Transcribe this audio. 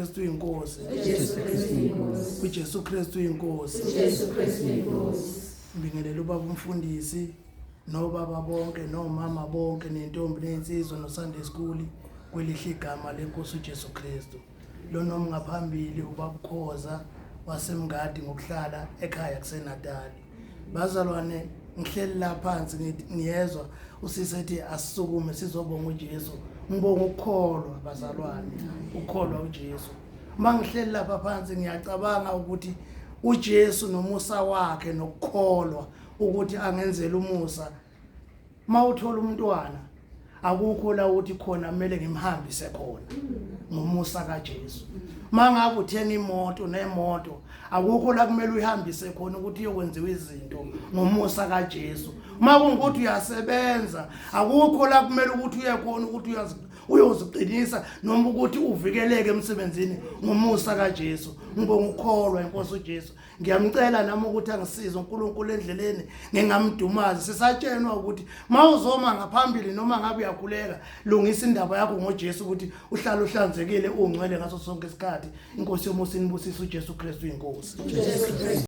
Kristu inkosi. UJesu Kristu inkosi. UJesu Kristu inkosi. UJesu Kristu inkosi. Ngibingelela ubaba umfundisi nobaba bonke nomama bonke nentombi nensizwa no Sunday school kwelihle igama lenkosi uJesu Kristu. Lona omngaphambili ubabukhoza wasemngadi ngokuhlala ekhaya kuseNatali. Bazalwane, ngihleli la phansi ngiyezwa usisi ethi asisukume sizobonga uJesu. Ngibonga ukukholwa bazalwane, ukukholwa uJesu. Uma ngihleli lapha phansi ngiyacabanga ukuthi uJesu nomusa wakhe nokukholwa ukuthi angenzela umusa. Mawuthola umntwana akukho la ukuthi khona kumele ngimhambise khona ngomusa kaJesu. Mangabe uthenga imoto nemoto akukho la kumele uyihambise khona ukuthi iyokwenziwa izinto ngomusa kaJesu. Makungukuthi uyasebenza akukho la kumele ukuthi uye khona ukuthi uyoziqinisa noma ukuthi uvikeleke emsebenzini ngomusa kaJesu. Ngibonga ukukholwa inkosi uJesu. Ngiyamcela nami ukuthi angisize uNkulunkulu endleleni ngingamdumazi. Sisatshenwa ukuthi mawuzoma ngaphambili noma ngabe uyakhuleka, lungisa indaba yakho ngoJesu ukuthi uhlale uhlanzekile ungcwele ngaso sonke isikhathi. Inkosi yomusa inibusise. uJesu Kristu inkosi. uJesu Kristu.